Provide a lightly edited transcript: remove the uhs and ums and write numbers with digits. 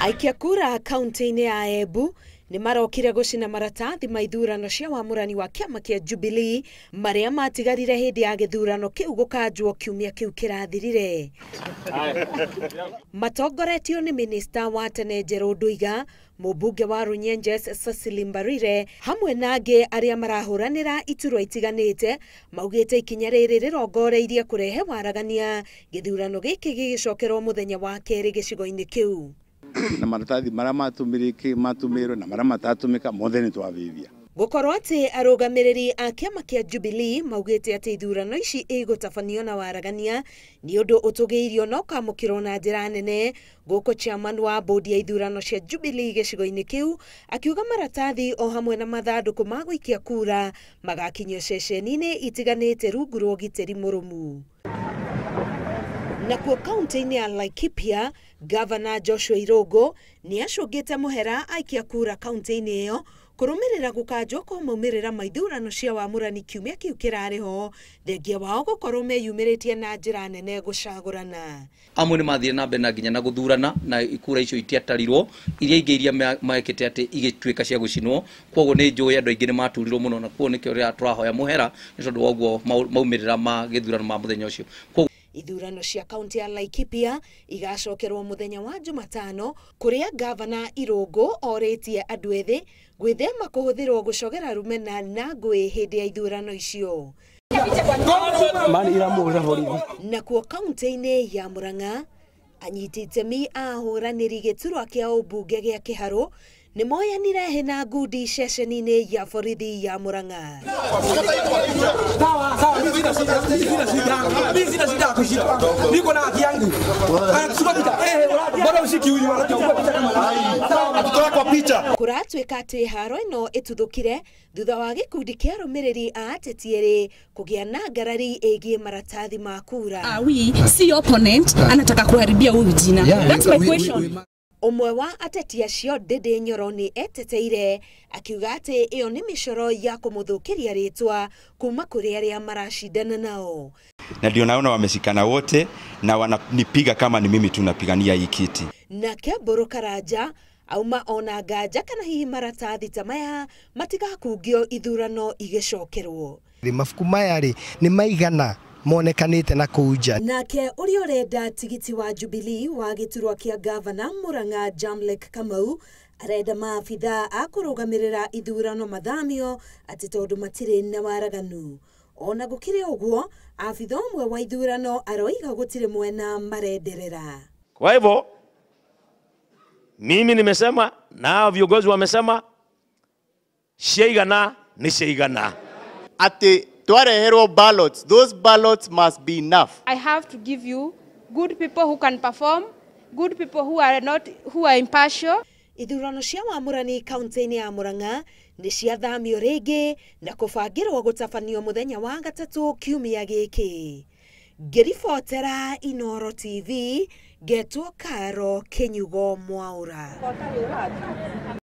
Aikia kura kaunti-inĩ ya Embu nĩ marokire gũcina maratathi ma ithurano cia wamũrani wa kĩama kĩa Jubilee marĩa matigarire hĩndĩ ya gĩthurano kĩu gũkanjwo kiumia kĩu kĩrathirire. Matongoretio nĩ minista wa tene Njerũ Ndũiga, mũmbunge wa Runyenjes Cecily Mbarire hamwe na angĩ arĩa marahũranĩra iturwa itiganĩte maugĩte ikinya rĩrĩ rĩrongoreirie kũrehe waragania gĩthurano gĩkĩ gĩgĩcokerwo mũthenya wa kerĩ gĩcigo-inĩ kĩu. Na maratathi marĩa matũmĩrwo na marĩa matatũmĩka mothe nĩ twavivia. Gũkorwo atĩ arũgamĩrĩri a kĩama kĩa Jubilee maugĩte atĩ ithurano ici igũtabanio na waragania nĩ ũndũ ũtũgĩirio na ũkamũkĩrwo na njĩra nene. Gũkũ chairman wa bodi ya ithurano cia Jubilee gĩcigo-inĩ kĩu akiuga maratathi o hamwe na mathandũkũ ma gũikia kura magakinyio ceceni-inĩ itiganĩte rungu rwa ũgitĩri mũrũmu. Nakuo kaunti-inĩ ya Laikipia, Gavana Joshua Irũngũ nĩ acũngĩte mũhera aikia kura kaunti-inĩ ĩyo kũrũmĩrĩra gũkanjwo kwa maumĩrĩra ma ithurano cia wamũrani kiumia kĩu kĩrarĩ ho, thengia wao gũkorwo meyumĩrĩtie na njĩra nene gũcagũrana. Amwe nĩ mathire na mbere na nginya na gũthurana na kura icio itiatarirwo, iria ingĩ iria mekĩte atĩ igĩtuĩka cia gũcinwo. Koguo nĩ njũĩ andũ aingĩ nĩ maturirwo mũno, na koguo nĩkĩo rĩrĩa tũrahoya mũhera nĩ tondũ wa ũguo maumĩrĩra ma gĩthurano ma mũthenya ũcio. Ithurano cia kaunti ya Laikipia igacokerwo mũthenya wa Jumatano kũrĩa Gavana Irũngũ orĩtie andũ ethĩ gwĩthema kũhũthĩrwo gũcogera rũmena na ngũĩ hĩndĩ ya ithurano icio. Nakuo kaunti-inĩ ya Murang'a, anyiti itemi a ahũranĩri gĩturwa kĩa ũmbunge gĩa Kĩharũ nĩ moyanire hĩ na ngundi ceceni-inĩ ya borithi ya Murang'a. Kũratuĩka atĩ haro ĩno ĩtuthũkire thutha wa gĩkundi kĩa arũmĩrĩri a ateti erĩ kũgĩa na ngarari ĩgiĩ maratathi ma kura. We si opponent anataka kuharibia huyu jina. That's my question. Ũmwe wa ateti acio Ndĩndĩ Nyoro nĩ eteteire akiuga atĩ ĩyo nĩ mĩcoro ya kũmũthũkĩria rĩtwa kuma kũrĩ arĩa maracindana nao. Na ndio naona wameshikana wote na wananipiga kama ni mimi tunapigania hii kiti. Nake Mbũrũ Karanja auma ona nganja kana hihi maratathi ta maya matigakungio ithurano igĩcokerwo. Mabuku maya rĩ nĩ maigana monekanĩte na kũu nja. Nake ũrĩa ũrenda tigiti wa Jubilee wa gĩturwa kĩa gavana Murang'a Jamlek Kamau arenda maabithaa a kũrũgamĩrĩra ithurano mathamio atĩ tondũ matirĩ na waraganu. Ona gũkĩrĩ ũguo, abithaa ũmwe wa ithurano aroiga gũtirĩ mwena marenderera. Kwa hivyo mimi nimesema na viongozi wamesema sheigana ni sheigana. Ati twareherwo ballots, those ballots must be enough. I have to give you good people who can perform, good people who are not, who are impartial. Ithurano cia wamũrani kaunti-inĩ ya Murang'a nĩ ciathamio rĩngĩ na kũbangĩrwo gũtabanio mũthenya wa gatatũ kiumia gĩkĩ. Ngĩribotera Inooro TV, ngetwo Karo Kĩnyugo Mwaũra.